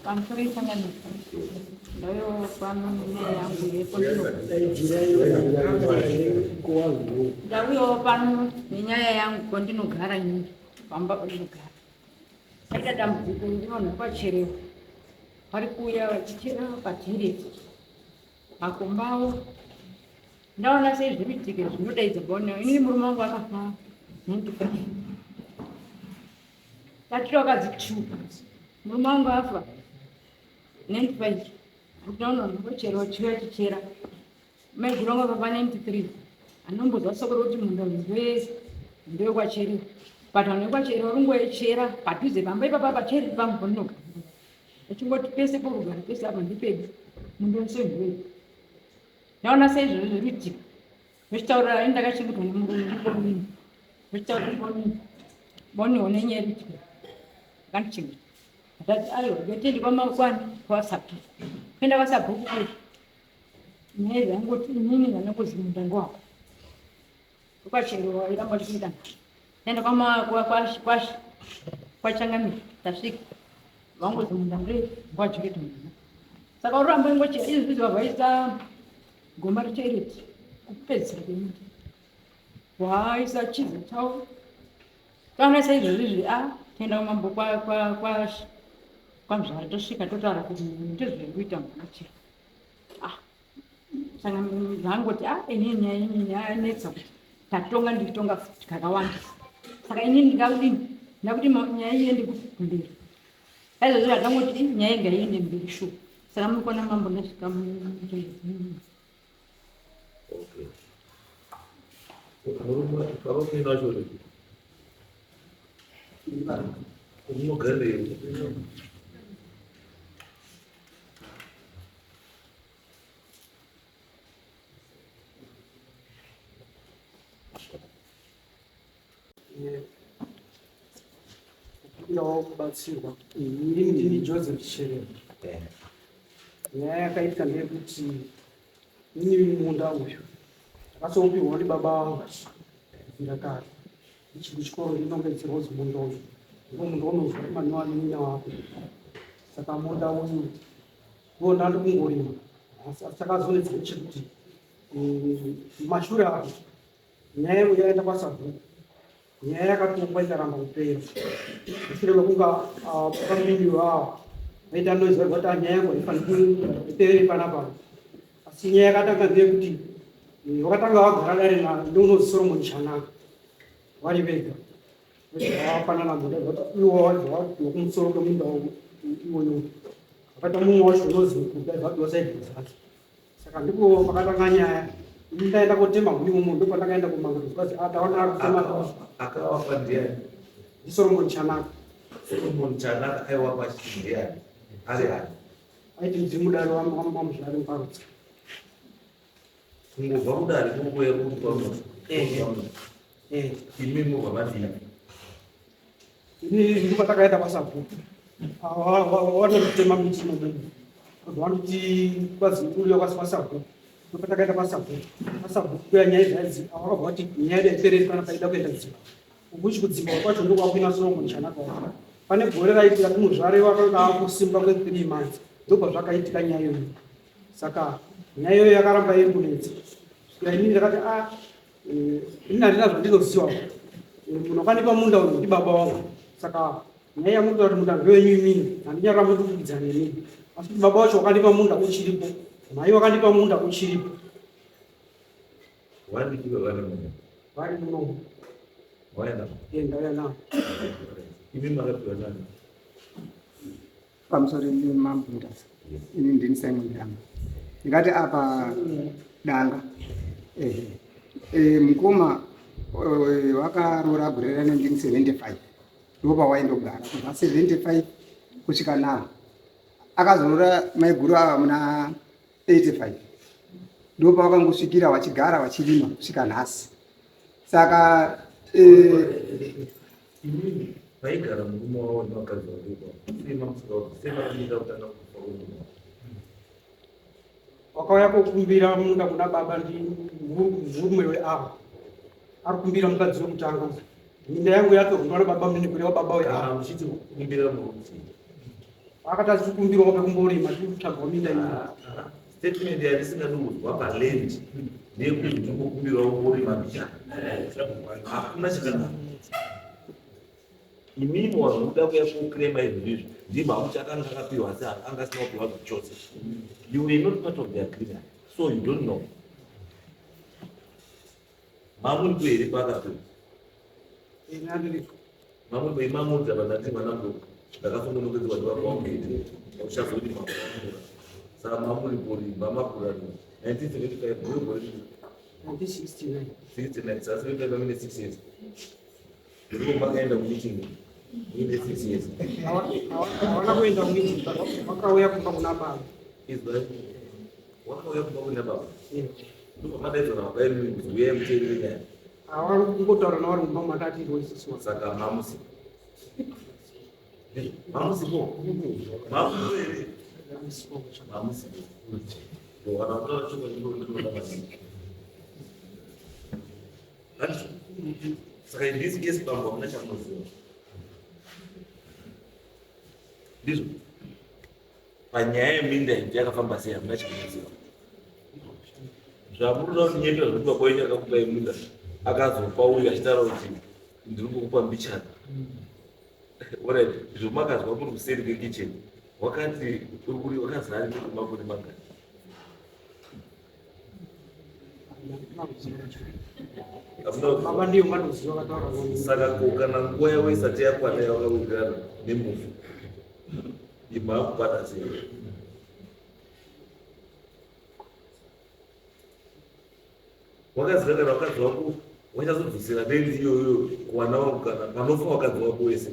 Pamusoro isanganisa ndauyawo pano nenyaya yangu yepo. Ndauyawo pano nenyaya yangu kwandinogara ini pamba pandinogara. Paita dambudziko ndinoona kwacherewa. Vari kuuya vachichera patiri makomba avo. Ndaona sei zviri kuitika zvinodaidza bona ini murume wangu akafa 95. Tatira vakadzi two. Murume wangu afa 95. Ndaona vanhu vochera vachichera. Maiguru vangu vakafa 93. Anombozwa soko rokuti munda uyu ndewekwacheriwa. But vanhu vekwacheriwa vari kungochera padhuze pamba ipapa pacheri pangu pandinogara. Vachingoti pese porugare pese apa ndipedu. Munda wese ndewedu. Ndaona seizvozvo zviri kuitika. Vachitaura ini ndakachengetwa nemurume ndibonini. Vachitaura ndibonini. Boni one nyaya iri kuitika. Akandichengeta. Ndati aiwa ngatende kwamakwani kwasabhuku. Kuenda kwasabhuku kuya. Nyaya yangoti inini ndanongozi munda ngowako. Kwachero iramba chiita. Nenda kwama kwa kwa kwa kwachangamira tasvika. Vangozi munda ngwe ngwajekete munda. Saka uramba ingochera izvi izvi vaisa gomba retoilet kupedzisira kwenyika. Waisa chiza chavo. Taona saizvozvi izvi a toenda kumambo kwa kwa kwa kwamzvara tosvika totaura kuti ndizvo kuita mwana Ah saka zvangoti a ah, inini nyaya inini yanetsa kuti tatonga ndichitonga futi kakawandisa saka inini ndingakudini ndakuti nyaya iende kumberi aizvozvo zvatangoti nyaya ngaiende mberi shuwa saka muri kuona mambo ndasvika Okay. Murume baba muinacho here? Unogarirei? Kukumbirawo kubatsirwa. Ini ndini Joseph Cherera. Nyaya yakaitika ndeyekuti ini munda uyu ndakatoupiwa ndibaba vangu kubvira kare. Ndichiri kuchikoro ndinongedzerwa kuti munda uyu ndipo munda unozwa kumanyowa nenyina wako. Saka munda uyu ndiwo ndandi kungorima. Asi chakazonetsa ndechekuti mumashure apo nyaya yangu yaenda kwasabhuku nyaya yakatongwa ikaramba kupera mushure mekunga vamiri vavo vaita noise vaibva kuti nyaya yangu haifaniri kuperere panapa asi nyaya yakatanga ndeyekuti eh, vakatanga vagara dare neunozi solomon chanaka vari vega vapanana munda iwo wapiwa kumusoro kwemunda iwoyo vakaita mumwe wacho unozi mukuda vapiwa saidi dzake Saka ndipo pakatanga nyaya. Ini ndaenda kotema huni umo ndipo pandakaenda kumanga because ataona akutema. Akawapa ndiani? Ndi Solomon Chanaka. Solomon Chanaka aiwapa chii ndiani? Ari ani? Aiti mudzimu dare wamuzvare Muparutsa. Kungobva kudare kungoya kupa munhu. Eh. Imi mobva madii? Ini ndipo patakaenda kwasabhuku. Vanotema miti inobuda. Vanoti kwazi uya kwasabhuku. Ndipo patakaenda kwasabhuku. Kwasabhuku kuya nyaya dzaidzi vakabva vati nyaya yedu haipereri kana paida kuenda dzimba. Ukuchi kudzimba kwacho ndokwakuina Solomon Chanaka wacho. Pane gore raitika kumuzvare wakanga akusimba kwe 3 months. Ndopazvakaitika nyaya iyoyo. Saka nyaya iyoyo yakaramba iri kunetsa. Saka inini ndakati ah Eh, ini handina zvandinoziva eh, munhu akandipa munda uyu ndibaba wangu saka nyaya yamunotaura kuti munda ndewenyu imini handinyaramba ndikukwidza nemi asi kuti baba wacho wakandipa munda uchiripo mai wakandipa munda uchiripo vari muno ndauya navo imi makapiwa nani Pamusoro ini mambo Mutasa. Ini ndini Simon Danga. Ndingati apa danga. Ehe. Eh mukoma eh, wakaroora gore ra 1975. Ndipo pawaindogara kubva 75 kusvika now. Akazoroora maiguru ava muna 85. Ndipo pawakangosvikira wachigara wachirima kusvika nhasi. Saka eh, Imimi vaigara murume wavo nevakadzi vadoko sei mamusikaudzi sei makamira kutanga kufa kwemurume wavo? Wakauya kokumbira munda kuna baba ndi murume weava ari kumbira mukadzi wekutanga minda yangu yatorwa na baba munini kureva baba weava Kana muchiti kukumbira murume Akati achikumbirawo pekumborima tiri kutsvagawo minda iyi. Statement yandisingadi kuzwa paland ndeyekuti ndingokumbirawo kurima mbichana. Hakuna chakanaka. Imimi vanhu muda kuya kuclaima izvi ndizvo ndibva kuti akanga akapiwa asi anga asina kupiwa zvachose. You were not part of the agreement so you don't know. Mamuripo here paakapiwa? Mamuripo imamudza vandati mwana mudoko ndakafongonokedzwa ndibaba wangu ete uchazoti mamura. Saka mamuripo rini mamakura rini 1975 gore gore rini 1969. 69 saka 75 mine 6 years. Ndipo makaenda kumeeting mine 6 years. Hawana kuenda kumeeting, vakauya kumba kuna baba. Izwa wakauya kumba kuna baba. Ndobva madaidzwa nababa imi kuti uyai muteerere nyaya. Hawana kungotaura navari mumba matati isusu. Saka mamusi. Mamusipo. Mamusipo here? Mamusipo. Kana kutaura chokwadi ndinoda maningi. Handizvo? Saka in this case bambo hamuna chamunoziva. Ndizvo? Panyaya yeminda iyi yakafamba sei hamuna chamunoziva. Zvamunoda kundinyepera zvekuti baba wenyu akakupai munda akazopa uyu achitaura kuti ndiri kukupa mbichana. Alright, zvomakazwa muri kuseri kwekitchen wakati uri kuri wakazara nemakore mangani? Baba ndiyo vanoziva vataura nani. Saka ko kana nguva yavo isati yakwana yavakawirirana nemufi imwe akubata sei? Wakaziva kana wakadzi wako wachazodzosera rendi iyoyo kuwana wangu kana panofa wakadzi wako wese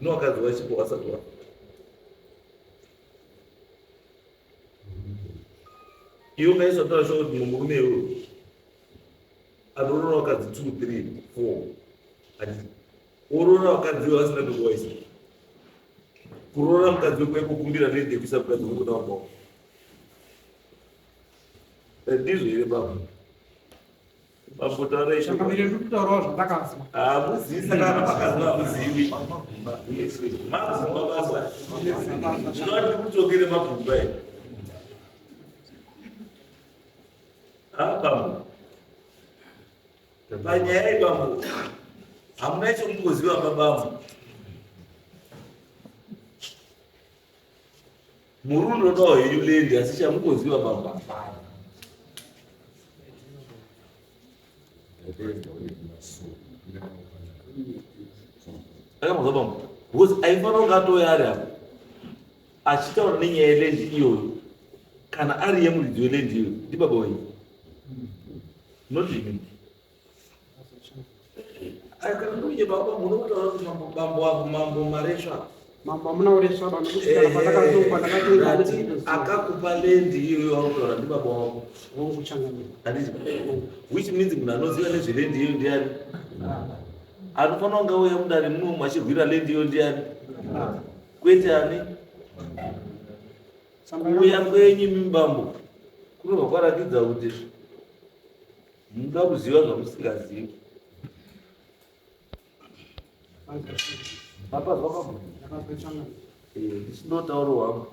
ino wakadzi wachipo wasati wafa. Iwe ungaiswa taura sho kuti murume iwewe anoroora vakadzi 2 3 4 handiti oroora vakadzi iwe vasina pekuwaisa kuroora mukadzi wekuya kukumbira rende yekuisa mukadzi wekuda wamba wako ndizvo here baba bambo taurai Changamire ndiri kutaurawo zvandakazwa. Hamuzivi saka kana makazwa hamuzivi. Mabvumba baba. Zvinova ndikutsokere mabvumba here? Ha bambo. Panyaya iyi bambo hamuna chokungoziva babambo. Muri unodawo henyu lendi asi chamukoziva bambo hapana. Akamuzwa bambo because aifanira kunge atouya ari apo achitaura nenyaya yelendi iyoyo kana ari yemuridzi welendi iyoyo ndibaba wenyu not imimi. Kana ndouye baba munotaura kuti mambo bambo avo mambo maresva. Mambo hamuna kuresva baba nekuti kana pandakatongwa ndakatongwa Ndati akakupa lendi iyoyo wautaura ndibaba wako. Hongu changamire. Handiti? Which means munhu anoziva nezvelendi iyoyo ndiani? Anofanira kunge auya mudare munomu achirwira lendi iyoyo ndiani? Kwete ani? Kuuya kwenyu imi bambo kunobva kwaratidza kuti Munoda kuziva zvamusingazivi. Mapazwa baba? Eh, ndichinotaura wangu.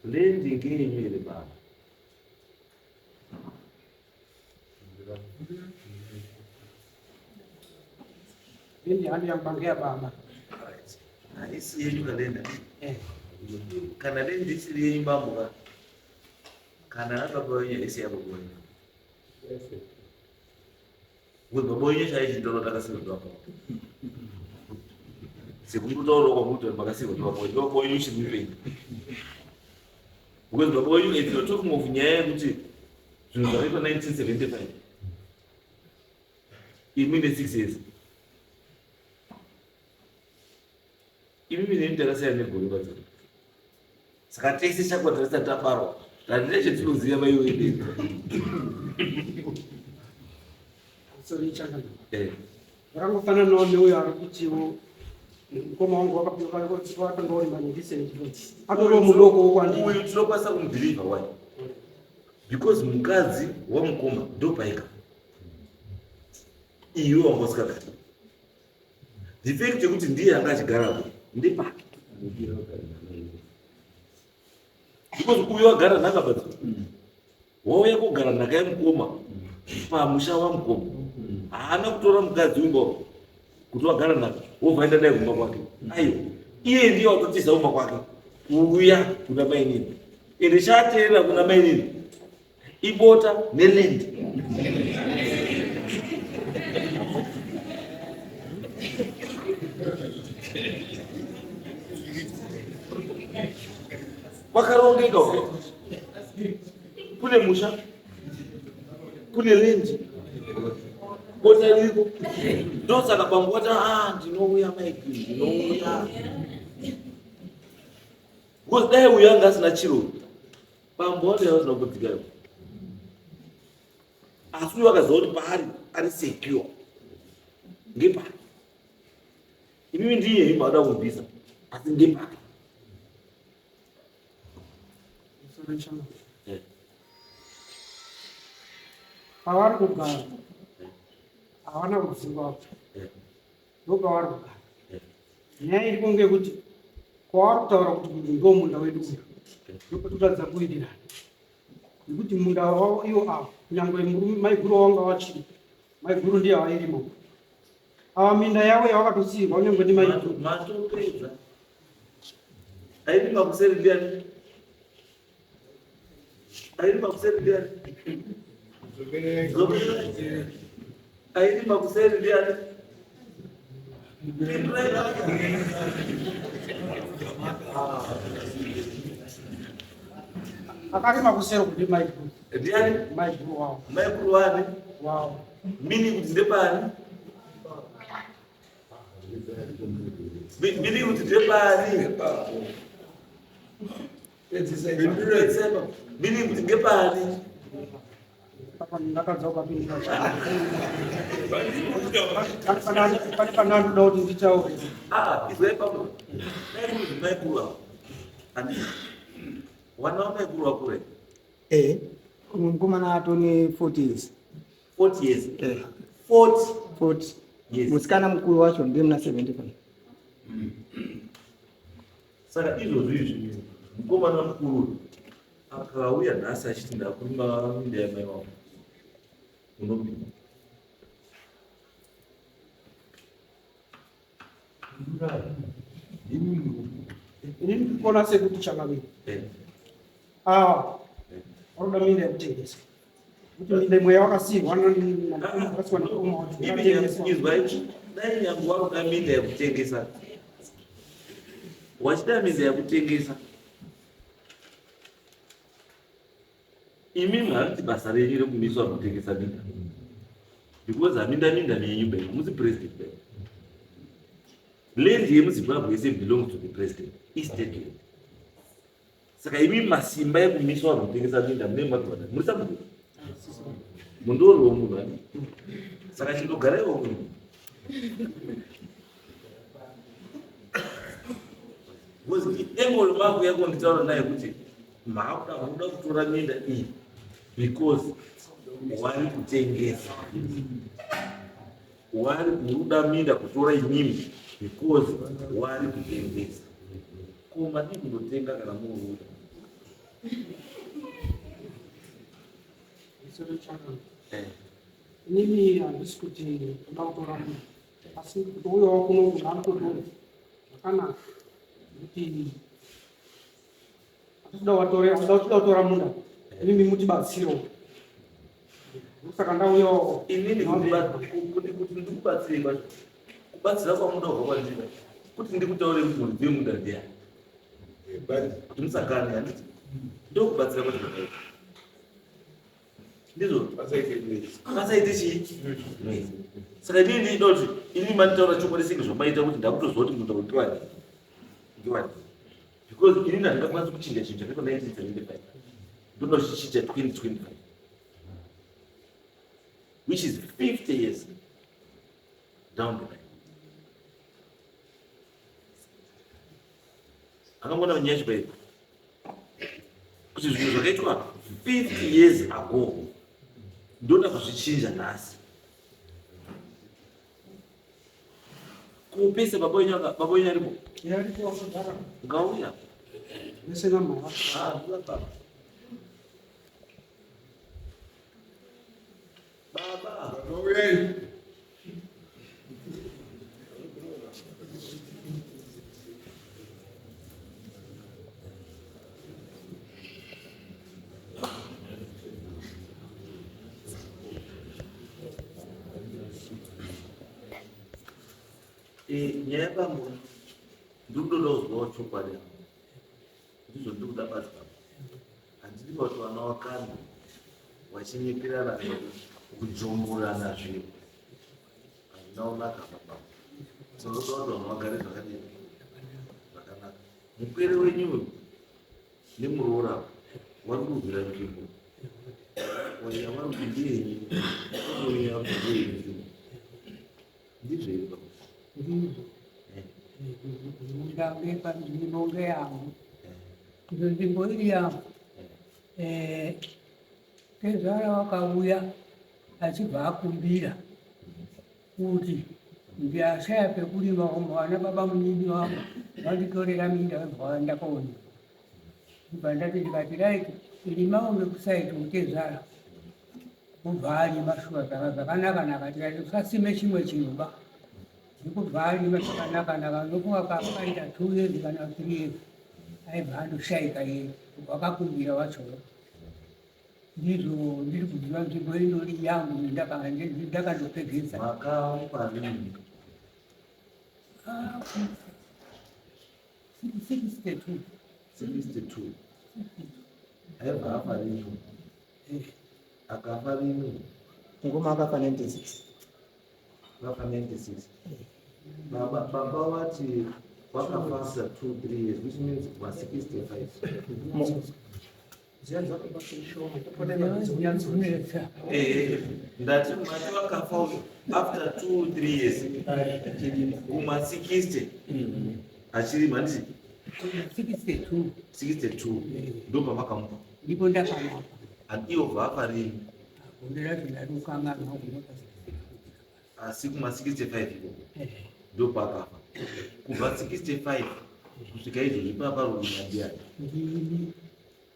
Lendi ngeyenyu here baba? Lendi handi yangu bange baba. Haisi yenyu kalenda. Eh. Kana lendi isiri yenyu bambo ka. Kana yababa wenyu haisi yababa wenyu. Because baba wenyu chaiye chindoro takasirwa ndibaba. Sekungotaura kwamuti makasirwa ndibaba wenyu, baba wenyu chiri mupenyu. Because baba wenyu if you're talking of nyaya yekuti zvinhu zvakaitwa 1975 imi ne 6 years Imimi neni takasiyana negore badzana. Saka tese chakwa tasati tabarwa. Tandine chetinoziva mai wedu. Sorry changamire. Eh. Zvakangofananawo neuyo ari kutiwo mukoma wangu wakanga uri manindiseni atoriwo mudoko wokwandiri. Uyu tinokwanisa kumubhilivha why? Because mukadzi wamukoma ndopaika. Iwe wanga usingagari. The fact yekuti ndiye anga achigarapo ndepake. Because uyo agara nhaka but wauya kogara nhaka yemukoma pamusha wamukoma. Haana kutora mukadzi wimba kuti wagara nhaka wobva aenda naye kumba kwake. Aiwa, iye ndiye watotiza kumba kwake kuuya kuna mainini. Ende chaateerera kuna mainini ibota neland. Kwakarongeka uko. Kune musha, kune land, bota ririko. Ndosaka bambo vati ah, ndinouya Mike, ndinouya. Because dai uyu anga asina chiro, bambo vati vasina kudzika. Asi uyu akaziva kuti paari ari secure. Ngepari. Imimi ndiye himba ada kubvisa, asi ngepari. Pavari kugara havana kudzingwa, ndopavari kugara. Nyaya iripo ngeyekuti kwavari kutaura kuti uyu ndo munda wedu uyu, ndopatotadza kuwirirana nekuti munda wavo iwo ava, kunyangwe murume maiguru wanga wachiri maiguru ndiye vairima ava, minda yavo yavakatosiirwa kunyangwe ndimaiguru. Matopedza. Airima kuseri ndiani? Airima kuseri ndiani? Airima kuseri ndiani? Akarima kuseri kuti maiguru. Ndiani? Maiguru wavo. Maiguru wani? Wavo. Mini kuti ndepani? Mini kuti ndepani? Mini kuti ngepani? Papa ndakadza ukapindura. Pane pandandoda kuti nditaure. Ah, izwai papo. Dai kuti maiguru avo. Handiti. Wana wamaiguru wakure. Umwe mukomana atone 40 years. 40 years. 40 40 years. Musikana mukuru wacho ndiye muna 75. Saka izvozvo izvi mukomana mukuru akauya nhasi achiti ndakurima minda yamai wangu, unopinda? Inini ndikuona sekuti changamire ava vanoda minda yekutengesa, kuti minda imwe yavakasiirwa yakasiwa nemukoma wacho yakatengeswa. Izwai, dai nyange wakuda minda yekutengesa, wachida minda yekutengesa, imimi hariti basa renyu rekumiswa kutengesa minda, because haminda minda menyu bai musi president bai. Land yemuZimbabwe yese belongs to the president, estate land. Saka imi masimba ekumiswa vanhu kutengesa minda mune mapiwana muri sabhuku mundori womunhu ani? Saka chindogaraiwo munhu because engolo mako yako nditaura naye kuti maakuda kuda kutora minda iyi because wari kutengesa, wari kuda minda kutora imimi because wari kutengesa. Ko madii kundotenga kana muruda? Inini handisi kuti ndoda kutora munhu, asi kuti uyawo kuno munhu anototora zvakanaka, nekuti hatikuda watore, hatida kutora munda, imimi mutibatsirewo, saka ndauyawo. Inini kuti ndikubatsirei kwacho, kubatsira kwamuda kubva kwandiri kuti ndikutaure kuti muridzi wemunda ndiani, kuti musagane, handiti ndokubatsira kwacho kwakaita? Ndizvo pasaite chii? Saka inini ndinoda kuti inini manditaura chokwadi senge zvamaita kuti ndakutoziva kuti munda ndiwani ndiwani, because inini handingakwanisi kuchinja chinhu chakaitwa 1975, ndoda kuchichinja 2025, which is 50 years down the line. Akangona nyaya chibairo kuti zvinhu zvakaitwa 50 years ago ndoda kuzvichinja nhasi. Kupese baba wenyu aka baba wenyu aripo. Ngauya. Vese namama. Ah, baba. Baba. Baba uyai. Eh, nyaya yabambo ndikutoda kuzwawo chokwadi apa. Ndizvo ndiri kuda basi baba. Handidi kuti vana wakanda wachinyeperana kujomborana zviro. Hazvina kunaka baba. Tinoda kuti vanhu vagare zvakadini? Zvakanaka. Mupwere wenyu uyu nemuroora wari kurwira nzvimbo. Waya wari kuti ndiyenyu. Waya wari kuti ndiyenyu. Ndizvo here baba? Ndizvo. Munda ngepanzvimbo ngeyangu. Iyo nzvimbo iri yangu. Tezvara wakauya achibva akumbira kuti ndashaya pekurima vana baba munini vangu vanditorera minda vabva vaenda koonima. Ndibva ndati ndikati right rimawo ngekusaiti utezvara. Kubva arima shuwa zvakanaka naka tikati usasime chimwe chinhu ba. Ndikubva arima zvakanaka naka ndofunga kaita 2 years kana 3 years aibva andoshaika iye wakakumbira wachoyo. Ndizvo ndiri kuziva nzvimbo inori yangu ndakandopegesa. Makamupa rini? Ah, 62. 62. Aibva afa rini? Akafa rini? Ngoma akafa 96. Akafa 96. Baba baba wati wakafa after 2 3 years which means wa 65. Eh, ndati mati wakafa after 2 3 years kuma 60 achirima handiti 62. 62 ndopamakamupa. Ndipo ndakamupa. And iwo bva rini? Gore racho ndarikukanganwa kunopa 62. Asi kuma 65 ikoko ndopaakafa. Kubva 65 kusvika izvozvi paparurima ndiani? Ndini.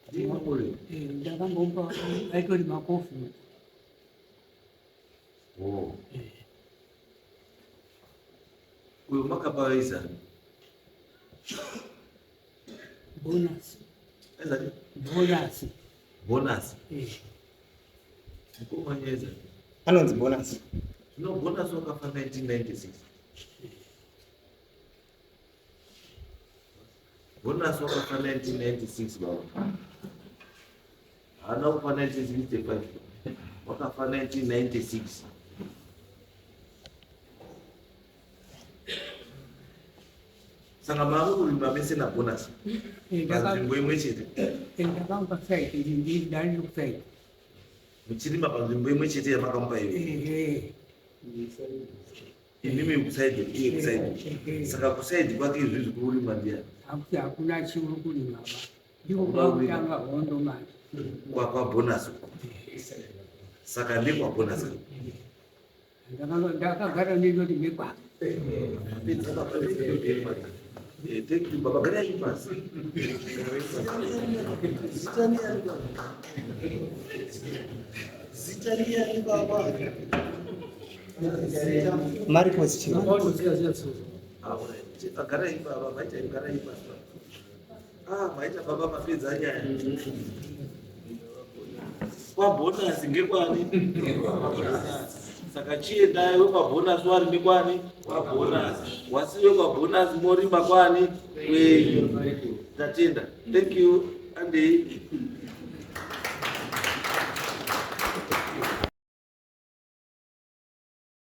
Ndini mamurimi. Ndakambomupa aitorima kofi. Oh. Uyo makapa vaizani? Bonus. Aizani? Bonus. Bonus. Mukoma wenyu aizani? Anonzi bonus. Zvino bonus wakafa 1996. Bonus wakafa 1996 baba. Haana kufa 1965. Wakafa 1996. Saka maakurima mese nabonus panzvimbo imwe chete. Ndakamupa site ndari kusaiti. Muchirima panzvimbo imwe chete yamakamupa iwe. Imimi kusaidi iye kusaidi. Saka kusaidi kwake izvizvi kurima ndiani? Hakuti hakuna chiri kurima ba. Ndiko kwakutanga hondo manje. Kwa bonus. Saka ndekwa bonus. Ndakagara ndinoti ndekwake. Thank you baba, garai pasi. Zita riyani baba? Marcos Chiro. Garai baba, maita garai pasi. Ah, maita baba mapedza nyaya. Kwa bonus ngekwani? Saka chiendai wekwa bonus wari nekwani? Kwa bonus. Wasiwe kwa bonus morima kwani? Kwenyu. Tatenda. Thank you. Andei.